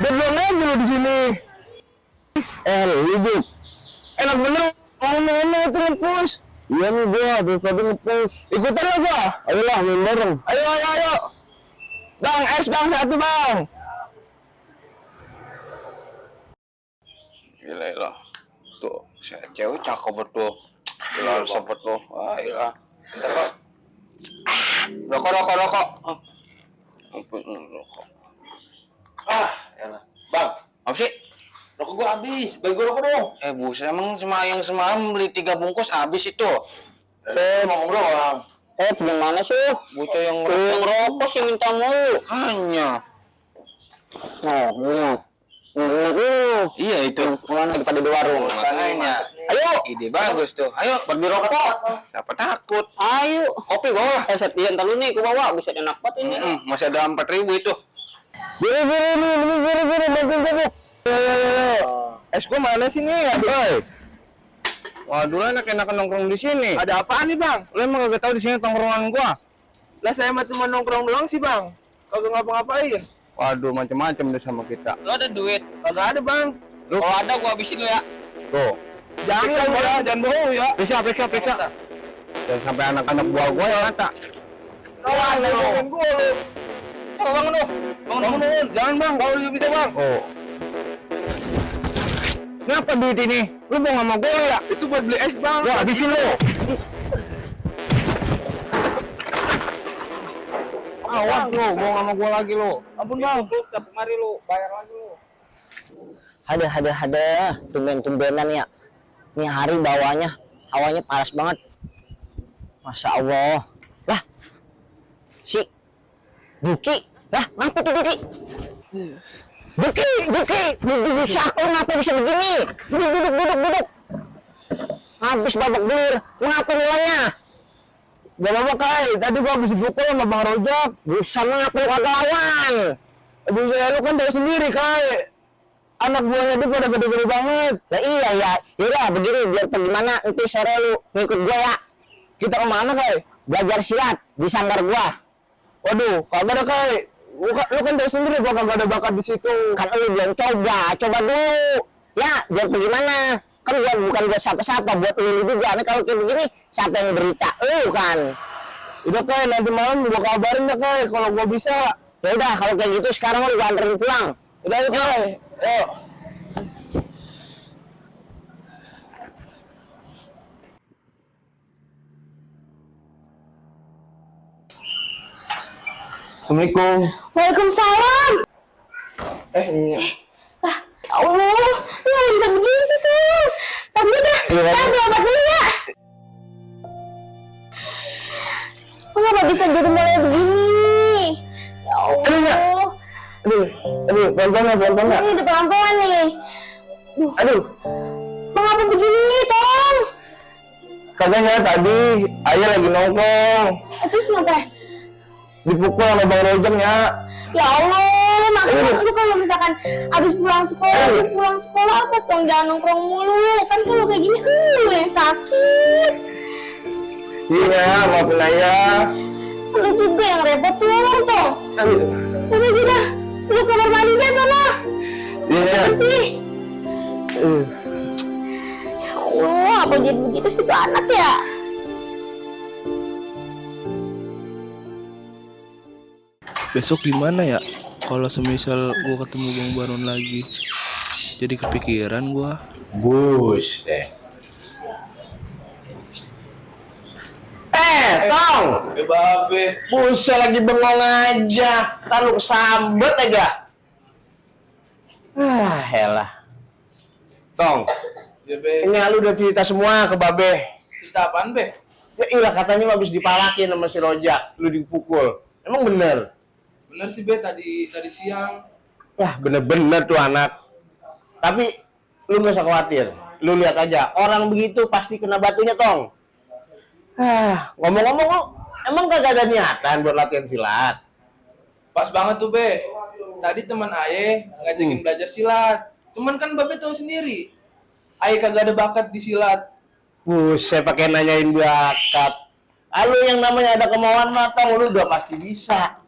Belum aja lu di sini. Hidup. Enak bener ngomong-ngomong itu nge-push. Iya nih gua, terus tadi nge-push. Ikutan lah gua. Ayolah, main bareng. Ayo. Bang, es bang, satu bang. Gila. Tuh, cewek cakep betul. Gila, sempet tuh. Ah, gila. Rokok. Rokok. Yalah. Bang, Apa sih? rokok gua habis. Bagi gua rokok dong. Buset, emang yang semalam beli 3 bungkus habis itu. Ngomong doang. Gimana sih? Bocah yang rokok sih minta mulu. Hanya. Iya itu. Mana daripada di warung. Makanya. Ayo. Ide bagus tuh. Ayo, beli rokok. Siapa takut? Ayo. Kopi bawa. Setia ntar lu nih, gua bawa. Buset enak banget ini. Masih ada 4.000 itu. Biri, bantu. Es gua mana sih nih? Aduh. Waduh, enak nongkrong di sini. Ada apaan nih, Bang? Lu emang kagak tahu di sini tongkrongan gua? Lah saya mah cuma nongkrong doang sih, Bang. Kagak ngapa-ngapain. Waduh, macam-macam deh sama kita. Lu ada duit? Kagak ada, Bang. Kalau ada gua habisin lu ya. Tuh. Jangan bohong ya. Periksa. Jangan sampai anak-anak buah gua yang ngata. Kawan lu. Bangun lu. Bangun. Jangan, Bang. Kalau lu bisa, Bang. Oh. Ngapa duit ini? Lu mau sama gue ya? Itu buat beli es, Bang. Gua habisin lu. Awas lu, mau sama gue lagi lu. Ampun, Bang. Tapi mari lu, bayar lagi lu. Ada tumben-tumbenan ya. Ini hari bawahnya, hawanya panas banget. Masya Allah. Lah, si Duki. Lah, ngapa tuh Duki? Duki. Bisa aku ngapa bisa begini? Duduk. Habis babak belur. Ngapa mulanya? Gak apa-apa, Kai. Tadi gua habis dipukul sama Bang Rojak. Bisa ngapa lu kagak lawan? Aduh, lu kan tahu sendiri, Kai. Anak buahnya dia pada gede-gede banget. Lah iya ya. Yaudah begini, biar bagaimana nanti sore lu ngikut gua ya. Kita kemana, Kai? Belajar silat di sanggar gua. Waduh, kagak ada, Kai. Lu kan tahu sendiri gua kagak ada bakat di situ. Kan lu belum coba dulu. Ya, biar bagaimana? Kan gua bukan buat siapa-siapa, buat lu juga. Nih kalau kayak begini, siapa yang berita? Lu kan. Udah, Kai, nanti malam gua kabarin ya, Kai, kalau gua bisa. Ya udah, kalau kayak gitu sekarang lu gua anterin pulang. Udah, yuk, Kai. Yuk. Assalamualaikum. Waalaikumsalam. Iya. Ya Allah, lu nggak bisa begini sih tuh. Tapi udah, kita berobat dulu ya. Lu nggak bisa jadi mulai begini. Ya Allah. Aduh, pelan-pelan ya. Ini udah pelan-pelan nih. Aduh, Mengapa begini, Tong? katanya tadi ayah lagi nongkrong, Terus kenapa? dipukul sama Bang Rojak ya. Ya Allah, makanya lu kalau misalkan abis pulang sekolah apa Tong, jangan nongkrong mulu. Kan kalau kayak gini lu yang sakit. Iya, maafin ayah. Lu juga yang repot tuh, Tong. Aduh. Udah, lu kamar mandi deh sana. Iya. Bersih. Ya Allah, apa jadi begitu sih tuh anak ya? Besok gimana ya kalau semisal gua ketemu Bang Baron lagi? Jadi kepikiran gua. Bus Tong. Babe. Busa lagi bengong aja. Ntar lu kesambet aja. Helah. Tong, Ya, Be. ini lu udah cerita semua ke Babe. Cerita apaan, Be? Ya ilah, katanya habis dipalakin sama si Rojak, lu dipukul. Emang bener? Bener sih, Be, tadi siang. Wah, bener-bener tuh anak. Tapi lu gak usah khawatir. Lu lihat aja, orang begitu pasti kena batunya, Tong. Ngomong-ngomong, lu emang gak ada niatan buat latihan silat? Pas banget tuh, Be. Tadi teman Aye ngajakin belajar silat. Cuman kan Babe tahu sendiri. Aye kagak ada bakat di silat. Buset, pakai nanyain bakat. Lu yang namanya ada kemauan mah, Tong, lu udah pasti bisa.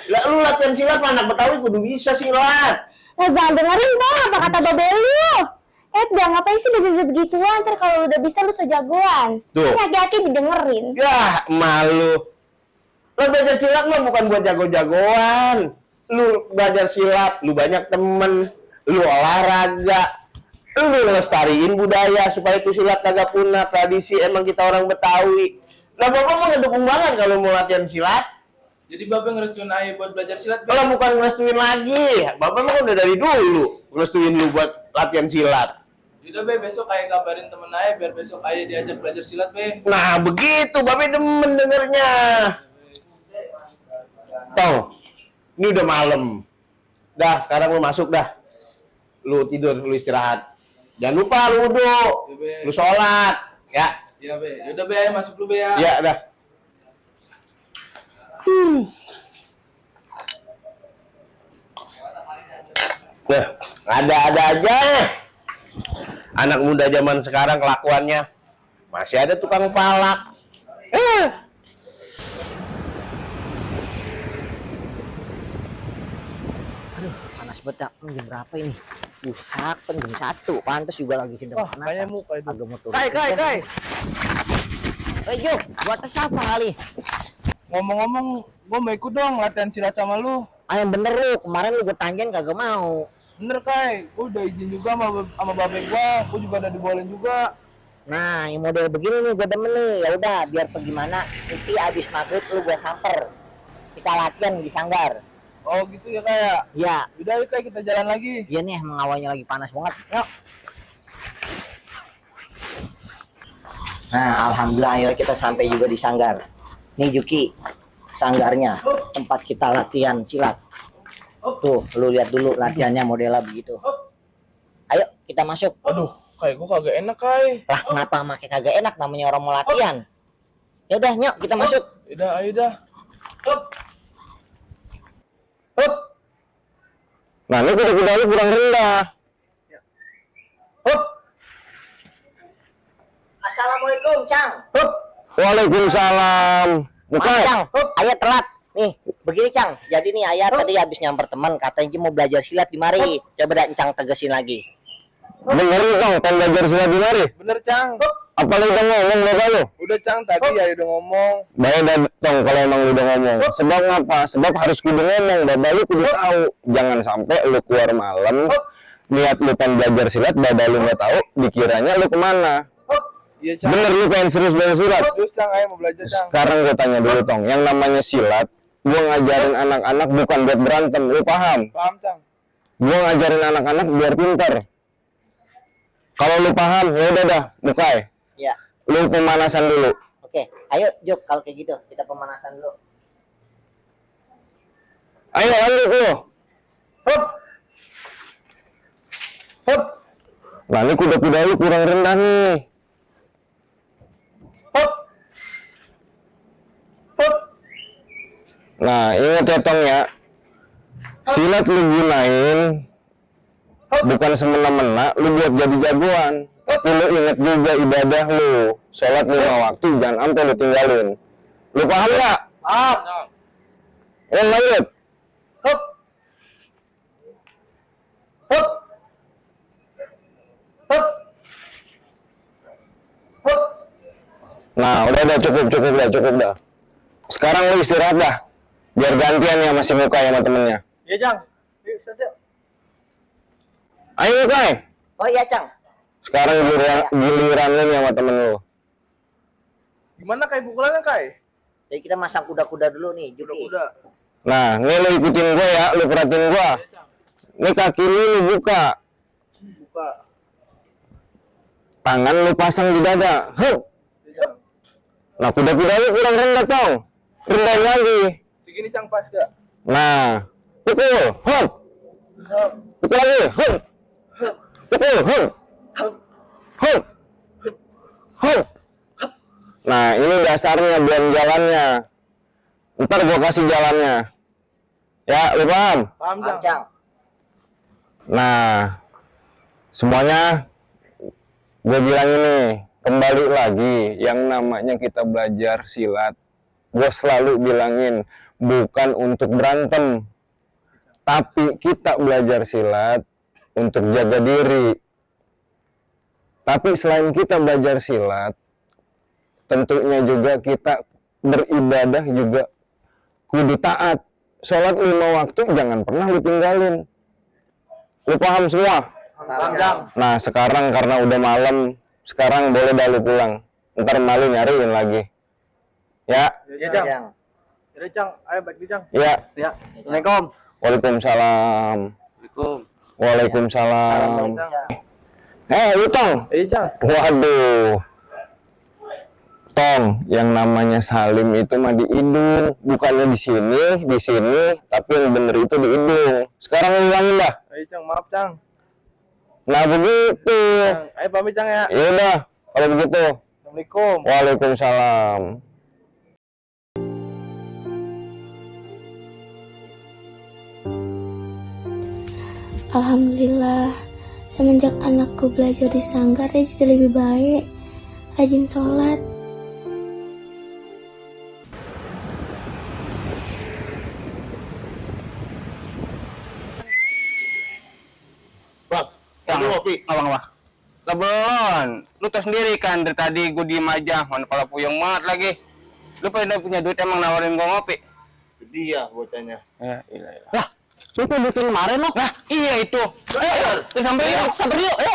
Lah lu latihan silat, anak Betawi kudu bisa silat. jangan dengerin dong apa kata babe lu. Udah ngapain sih belajar begituan? Ntar kalau lu udah bisa lu sejagoan. Tuh. Kan aki-aki didengerin. Ya, malu. Lo belajar silat mah bukan buat jago-jagoan. Lu belajar silat, lu banyak temen, lu olahraga, lu ngelestariin budaya supaya itu silat kagak punah, tradisi emang kita orang Betawi. Lah bapak mah ngedukung banget kalau mau latihan silat. Jadi bapak ngerestuin ayah buat belajar silat, Be? Kalau bukan ngerestuin lagi, bapak mah udah dari dulu ngerestuin lu buat latihan silat. Yaudah, Be, besok ayah kabarin temen ayah biar besok ayah diajak belajar silat, Be. Nah begitu, bapak demen dengernya. Tong, ini udah malam. Dah, sekarang lu masuk dah. Lu tidur, lu istirahat. Jangan lupa lu wudu, Ya, Be. lu sholat, ya. Iya, Be. Yaudah, Be, ayah masuk dulu, Be, ya. Ya, dah. Nah, ada-ada aja. Anak muda zaman sekarang kelakuannya masih ada tukang palak. Panas banget ya. Jam berapa ini? Busak, kan jam 1. Pantes juga lagi sedang panas. kayaknya muka itu. Agak mau turun. Kai. Jo, buat tes apa kali? Ngomong-ngomong, gua mau ikut dong latihan silat sama lu. Yang bener lu, kemarin lu gue tanjain kagak mau. Bener, Kai. Gua udah izin juga sama babe gua juga udah dibolehin juga. Nah, yang model begini nih gue demen nih. Ya udah, biar gimana nanti abis maghrib lu gue samper. Kita latihan di sanggar. Oh gitu ya, kayak. Ya, Udah yuk, Kai, kita jalan lagi. dia nih emang awalnya lagi panas banget. Yuk. Nah, alhamdulillah akhirnya kita sampai juga di sanggar. Nih Juki, sanggarnya, tempat kita latihan silat. Tuh, lu lihat dulu latihannya modelnya begitu. Ayo, kita masuk. Aduh, kayak gua kagak enak, Kai. Lah, kenapa makin kagak enak namanya orang mau latihan? Ya udah, nyok, kita masuk. Udah, ayo dah. Nah, ini kuda-kuda lu kurang rendah. Assalamualaikum, Cang. Waalaikumsalam. Maaf, Bukan. Cang. Ayah telat. Nih, begini, Cang. Jadi nih ayah tadi habis nyamper teman, katanya mau belajar silat di mari. Coba dah Cang tegesin lagi. Benerin dong, pengen belajar silat di mari. Bener, Cang. Apa lu udah ngomong bapak lu? Udah, Cang, tadi ya udah ngomong. Baik dah dong kalau emang lu udah ngomong. Sebab ngapa? Sebab harus kudu ngomong. Bapak lu kudu tahu. Jangan sampai lu keluar malam, niat lu pengen belajar silat, bapak lu nggak tahu, dikiranya lu kemana. Iya, Cang. Bener lu pengen serius belajar silat? Terus, Cang, ayo mau belajar, Cang. Sekarang gue tanya dulu Tong, yang namanya silat, gue ngajarin anak-anak bukan buat berantem, lu paham? Paham, Cang? Gue ngajarin anak-anak biar pintar. Kalau lu paham, ya udah dah, Mukai. Ya. Lu pemanasan dulu. Oke, ayo Juk, kalau kayak gitu kita pemanasan dulu. Ayo lanjut lu. Hop. Hop. Nah ini kuda-kuda lu kurang rendah nih. Hop. Hop. Nah ingat ya Tong ya. Silat lu gunain bukan semena-mena lu buat jadi jagoan. Tapi lu ingat juga ibadah lu. Sholat 5 waktu jangan sampai lu tinggalin. Lu paham nggak? Paham. Lanjut. Hop. Hop. Hop. Hop. Nah, udah cukup dah. Sekarang lu istirahat dah. Biar gantian ya masih Muka sama temennya. Iya, Cang. Yuk, set. Ayo Muka. Oh iya, Cang. Sekarang giliran lu nih sama temen lu. Gimana, Kai, pukulannya, Kai? Jadi kita masang kuda-kuda dulu nih, Juki. Udah. Nah, nih lu ikutin gua ya, lu perhatiin gua. Nih kaki lu buka. Buka. Tangan lu pasang di dada. Hup. Nah, kuda-kuda lu kurang rendah, Tong. Rendahin lagi. Segini, Cang, pas gak? Nah, pukul. Hup. Pukul lagi. Hup. Pukul. Hup. Hup. Hup. Nah, ini dasarnya buat jalannya. Ntar gua kasih jalannya. Ya, lu paham? Paham, Paham, Cang? Cang. Nah, semuanya gue bilang ini, kembali lagi yang namanya kita belajar silat. Gue selalu bilangin, bukan untuk berantem. Tapi kita belajar silat untuk jaga diri. Tapi selain kita belajar silat, tentunya juga kita beribadah juga kudu taat. Sholat 5 waktu jangan pernah lu tinggalin. Lu paham semua? Nah sekarang karena udah malam, sekarang boleh dah lu pulang. Ntar malu nyariin lagi. Ya? Iya, Cang. Yaudah, Cang. Ayo balik dulu, Cang. Ya. Ya. Assalamualaikum. Waalaikumsalam. Waalaikumsalam. Lu Tong. Iya, Cang. Waduh. Tong, yang namanya Salim itu mah di hidung, bukannya di sini, tapi yang bener itu di hidung. Sekarang ulangin dah. Ayo, Cang. Maaf, Cang. Nah begitu. Cang. Ayo pamit, Cang ya. Ya udah, kalau begitu. Assalamualaikum. Waalaikumsalam. Alhamdulillah, semenjak anakku belajar di sanggar, dia jadi lebih baik, rajin sholat. Abang. Lebon, lu tau sendiri kan dari tadi gue diem aja, mana pala puyeng banget lagi. Lu pada punya duit emang nawarin gue ngopi? Dia bocahnya. Ya, iya. Lah, lu pendutin kemarin loh. Nah, iya itu. Ayo, sampai yuk, ayo.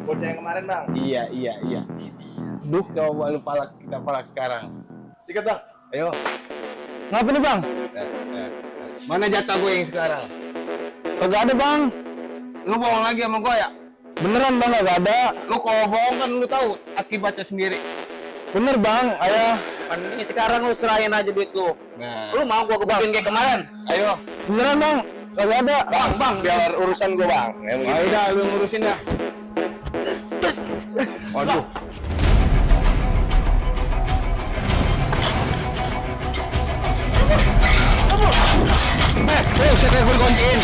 Bocah yang kemarin, Bang. Iya. Duh, coba lu kita palak sekarang. Sikat, Bang. Ayo. Ngapa nih, Bang? Mana jatah gue yang sekarang? Kagak ada, Bang. Lu bohong lagi sama gue ya? Beneran, Bang, kagak ada. Lu kalau bohong kan lu tahu akibatnya sendiri. Bener, Bang. Ayo. Ini sekarang lu serahin aja duit lu. Nah. Lu mau gua gebukin kayak kemarin? Ayo. Beneran, Bang. Kagak ada. Bang, biar urusan gue, Bang. Ayo dah, lu ngurusin dah. Waduh. Saya gue kunciin.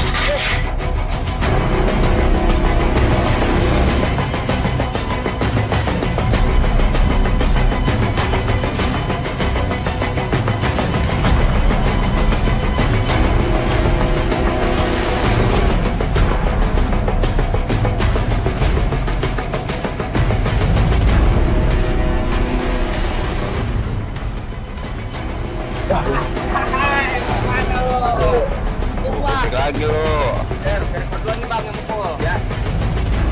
Lagi lu. Berdua nih Bang yang mukul. Ya.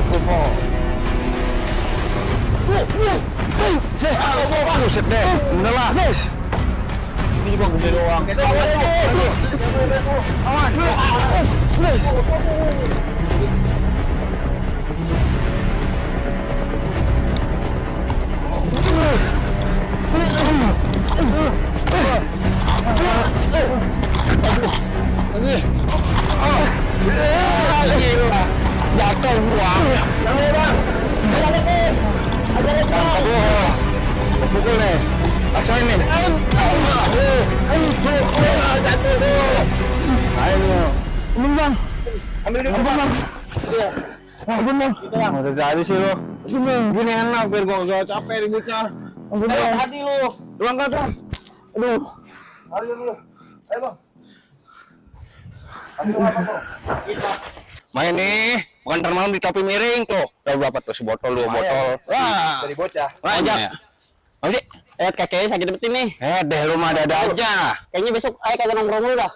Kumpul. Buset deh. Bener lah. Ini juga gede doang. Aman. Jatuh gua. Pukul nih. Paksain nih. Jatuh tuh. Ayo. Ambil, Bang. Ambil dulu, Bang. Ambil, Bang. Udah jadi sih lo. Gini enak biar gua gak capek ributnya. Ambil, Bang. Hati lu. Doang kan, Bang. Aduh. Ayo dulu. Ayo, Bang. Main nih, bukan ntar malam di topi miring tuh. Tahu berapa tuh sebotol, 2 botol. Wah, Dari bocah. ajak. Apa sih? Kakeknya sakit betul nih. Deh lu mah ada aja. Kayaknya besok ayo kagak nongkrong dulu dah.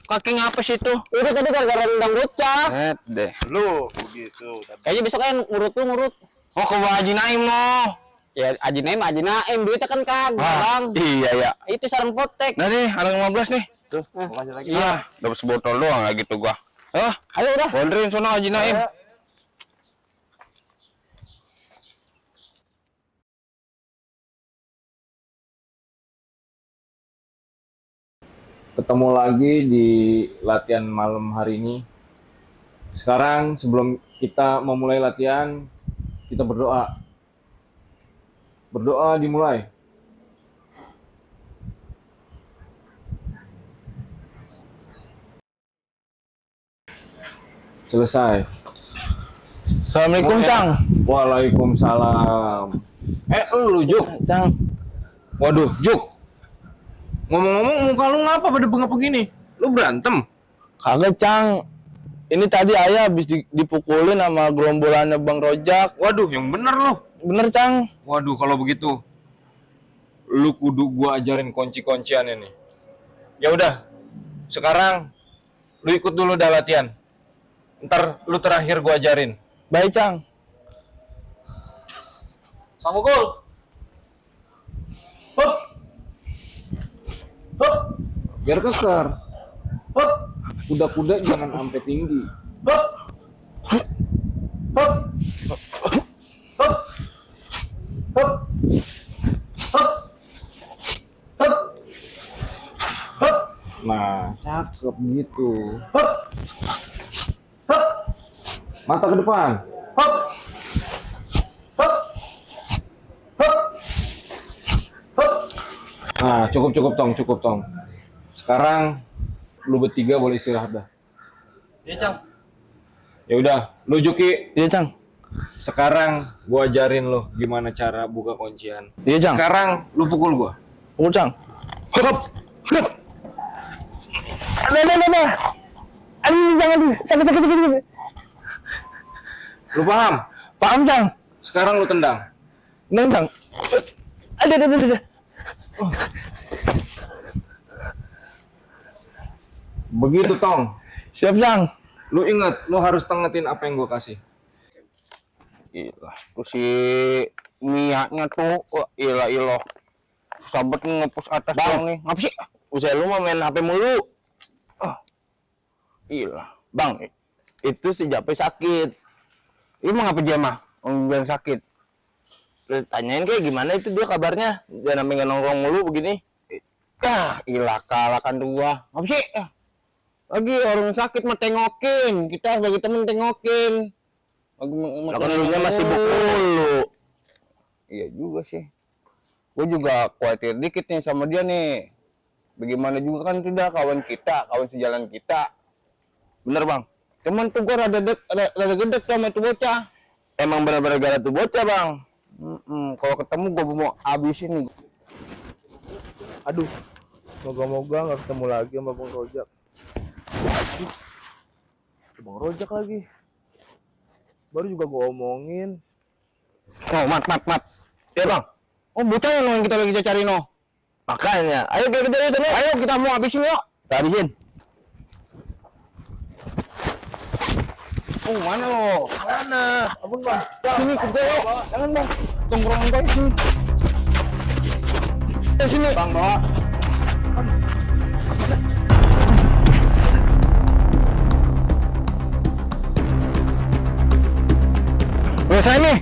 Kaki ngapa sih tuh? Itu tadi gara-gara nendang bocah. Deh. Lu begitu. Kayaknya besok aja ngurut. Oh, ke Haji Naim loh. Ya Haji Naim, duitnya kan kagak, Bang. Iya ya. Itu sarang potek. Nah nih, ada 15 nih. Tuh, makasih lagi. Iya, dapat sebotol doang nggak gitu gua. Ayo udah. Banderin sono Haji Naim. Ketemu lagi di latihan malam hari ini. Sekarang sebelum kita memulai latihan, kita berdoa. Berdoa dimulai. Selesai. Assalamualaikum, Cang. Waalaikumsalam. Lu Juk, Cang. Waduh, Juk. Ngomong-ngomong, muka lu ngapa pada bengap begini? Lu berantem? Kagak, Cang. Ini tadi ayah habis dipukulin sama gerombolannya Bang Rojak. Waduh, yang bener lu. Bener, Cang. Waduh, kalau begitu lu kudu gua ajarin kunci-kunciannya nih. Ya udah, sekarang lu ikut dulu dah latihan. Ntar lu terakhir gua ajarin. Baik, Cang. Sang pukul. Hup. Hup. Biar keker. Hup. Kuda-kuda jangan sampai tinggi. Hup. Hup. Hup. Hup. Hup. Hup. Hup. Nah, cakep gitu. Hup. Hup. Mata ke depan. Hup. Hup. Hup. Hup. Nah, cukup tong. Sekarang lu bertiga boleh istirahat dah. Iya, Cang. Ya udah, lu Juki. Iya, Cang. Sekarang gua ajarin lu gimana cara buka kuncian. Iya, Cang. Sekarang lu pukul gua. Pukul, Cang. Hup. Hup. Nah. Aduh, jangan dulu. Sakit. Lu paham? Paham, Cang. Sekarang lu tendang. Neng, Cang. Aduh. Begitu, Tong. Siap, Cang. Lu ingat, lu harus tengetin apa yang gua kasih. Gila, tuh si Mia-nya tuh, wah ilah. Susah banget ngepus atas doang nih. Ngapa sih? Usai lu mah main HP mulu. Ah, ilah. Bang, itu si Jape sakit. Ini mah ngapa dia mah? Orang bilang sakit. Lu tanyain kayak gimana itu dia kabarnya. Jangan sampai nggak nongkrong mulu begini. Ilah kalah kan dua. Ngapa sih? Lagi orang sakit mah tengokin. Kita sebagai temen tengokin. Lah kan dulunya masih sibuk mulu. Iya juga sih. Gue juga khawatir dikit nih sama dia nih. Bagaimana juga kan sudah kawan kita, kawan sejalan kita. Bener bang. Cuman tuh gue rada gedek sama itu bocah. Emang benar-benar gara tuh bocah bang. Kalau ketemu gue mau habisin nih. Aduh. Moga-moga nggak ketemu lagi sama Bang Rojak. Bang Rojak lagi. Baru juga gue omongin. Oh, mat. Ya bang. Oh, bocah yang kita lagi cari no. Makanya, ayo kita dari sana. Ayo kita mau habisin yuk. Kita habisin. Oh, mana lo? Mana? Ampun, Bang. Sini kita yuk. Jangan bang. Tongkrongan guys sini. Sini. Bang, bawa. Selesai nih.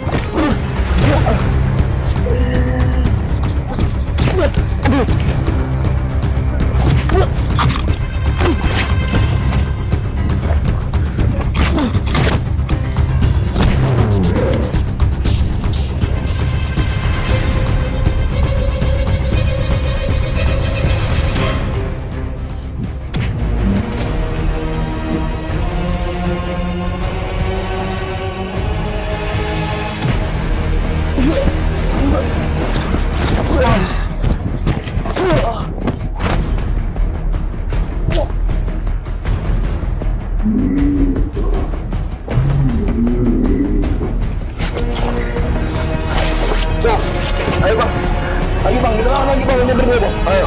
Ayo bang, kita lagi bang, ini berdua bang. Ayo.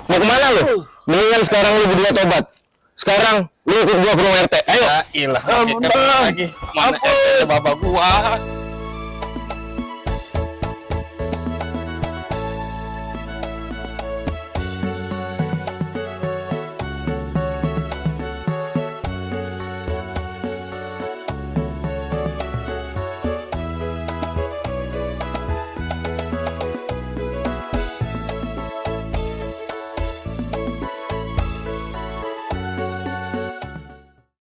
Mau kemana lu? Mendingan sekarang lu berdua tobat. Sekarang lu ikut gua ke rumah RT. Ayo. Ilah. Lagi. Mana RT bapak gua?